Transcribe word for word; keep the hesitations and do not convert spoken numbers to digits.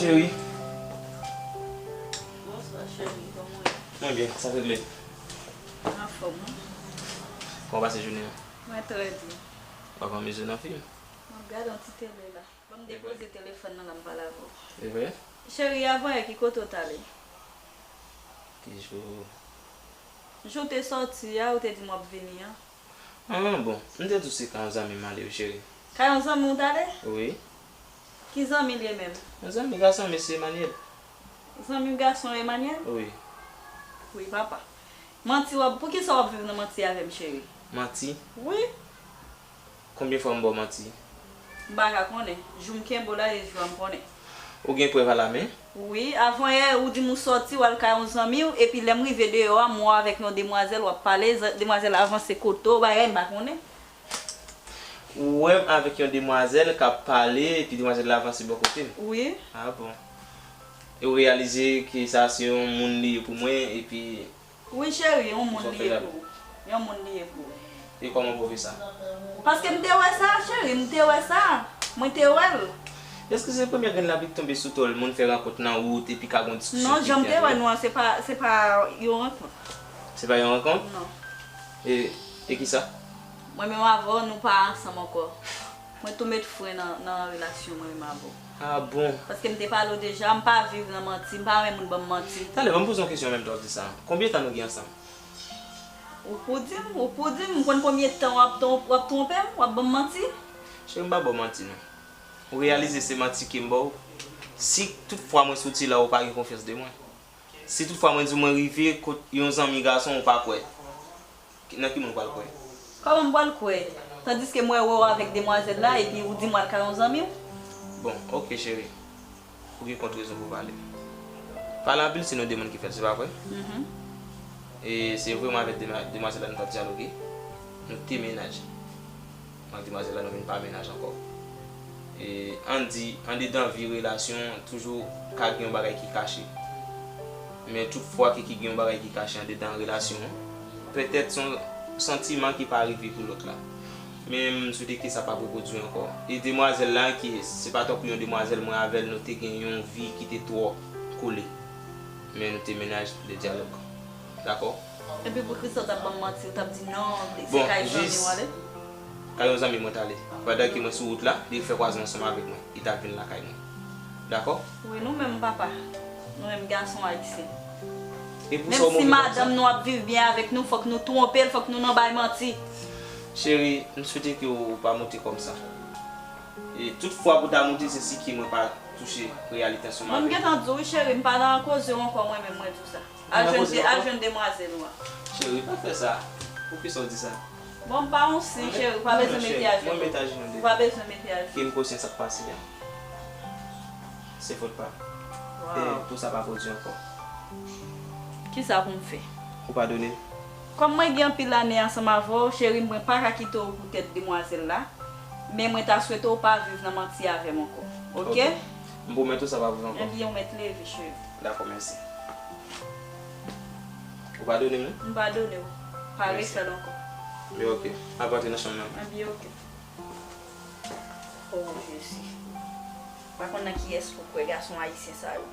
Cheri. Bonswa, cheri. Kòman w ye? Mwen byen, sa k regle? Anfòm, wi. Kòman w pase jounen an? Mwen trè byen. W ap anmize w nan fim? M ap gade yon ti tele la. Ban m depoze telefòn nan la, m pale avè w. E vre? Cheri, avan yè, ki kote w t ale? Ki jou? Jou w te sòti a, ou te di m w ap vini an. Ah, bon. M te di w se kay yon zanmi m ale wi, cheri. Kay yon zanmi w t ale? Wi. Ki zanmi l ye menm? Yon zanmi gason, mesye Emmanuel. Zanmi w gason Emmanuel? Wi. Wi, papa. Manti w ap, poukisa w ap viv nan manti avè m, cheri? Manti? Wi. Konbyen fwa m ba w manti? M pa ka konnen. Jou m kenbe w la, e jou a m konnen. Ou gen prèv alamen? Wi, avan yè, ou di m ou sòti, w al kay yon zanmi w, epi lè m rive deyò a, m wè w avèk yon demwazèl, w ap pale, zan-, demwazèl la avanse kote w, bagay m pa konnen. Ou wè m avèk yon demwazèl k ap pale, epi demwazèl la avanse bò kote m? Wi. Ah bon. E ou reyalize ke sa se yon moun li ye pou mwen, epi Wi, cheri, yon moun li ye pou ou. Yon moun li ye pou ou. E kòman w pwouve sa? Paske m te wè sa, cheri, m te wè sa. Mwen te wè l. Èske se premye grenn lapli k tonbe sou tòl, moun fè rankont nan wout epi ka gen yon diskisyon ki gentre yo? Non, jan m te wè nou an, se pa, se pa yon rankont. Se pa yon rankont? Non. E, e kisa? Mwen menm avè w, nou pa ansanm ankò. Mwen tou met fren nan, nan relasyon mwen menm avè w. Ah bon? Paske m te pale w deja, m pa viv nan manti, m pa renmen moun ban m manti. Talè, ban m poze yon kesyon menm tan w ap di sa. Konbyen tan nou gen ansanm? Ou pou di m, ou pou di m, m konn konbyen tan w ap tron-, w ap twonpe m, w ap ban m manti? Cheri, m pa ba w manti non. Ou reyalize se manti ke m ba w? Si tout fwa mwen soti la, ou pa gen konfyans de mwen. Si tout fwa mwen di w mwen rive kot yon zanmi gason, ou pa kwè. Ki, nan ki moun ou pral kwè? Kòman m pral kwè? Tandiske m wè w avèk demwazèl la, epi ou di m w al kay yon zanmi w? Bon, oke, cheri. Ou gen kont rezon pou w pale. Pale anpil, se nou de moun ki fè l, se pa vre? Mhm. E se vre, mwen avèk dema-, demwazèl la, nou t ap dyaloge. Nou te mennaj. Mwen ak demwazèl la, nou vin pa mennaj ankò. E, ann di, andedan vi relasyon, toujou ka gen yon bagay ki kache. Men tout fwa ke ki gen yon bagay ki kache andedan relasyon an, petèt se yon santiman ki pa rive pou lòt la. Men m swete ke sa p ap repwodui ankò. E demwazèl la, ki, se pa tankou yon demwazèl mwen avè l, nou te gen yon vi ki te twò kole. Men nou te mennaj de dyalòg. Dakò? Epi poukisa w t ap ban m manti, w t ap di non, se kay zanmi w ale? Kay yon zanmi mwen t ale. Pandan ke mwen sou wout la, li fè kwaze ansanm avèk mwen. Li t ap vin lakay mwen. Dakò? Wi, nou menm papa. Nou menm gason ayisyen. E pou sa w move konsa? Menm si madanm nou ap viv byen avèk nou, fòk nou twonpe l, fòk nou nan bay manti. Cheri, m swete ke w pa moute kòmsa. E tout fwa pou w ta moute, se si ke mwen pa touche reyalite ansanm avè w. Mwen, m gentan di w, wi, cheri, m pa nan koze w ankò, mwen menm, mwen di w sa. Al jwenn de, al jwenn demwazèl ou a. Cheri, pa fè sa. Poukisa w di sa? Bon, m pa yon sen, cheri, ou pa bezwen mete ajenou. Mwen met ajenou devan. Ou pa bezwen mete ajenou. Ke m konsyan sa k pase a. Se fòt pa m. E pou sa pa pwodui ankò. Kisa pou m fè? Ou padone m? Kòm mwen gen anpil ane ansanm avè w, cheri, mwen pa ka kite w poutèt demwazèl la. Men mwen ta swete w pa viv nan manti avè m ankò. Oke? Oke. M pwomèt ou sa pa pou ankò. Ebyen, ou mèt leve, cheri. Dakò, mèsi. Ou padone m, wi? M padone w. Pa refè l ankò. Ebyen, oke. N ap rantre nan chanm nan. Ebyen, oke. Oh, Jezi. Pa konn nan kiyès pou kwè gason ayisyen sa yo.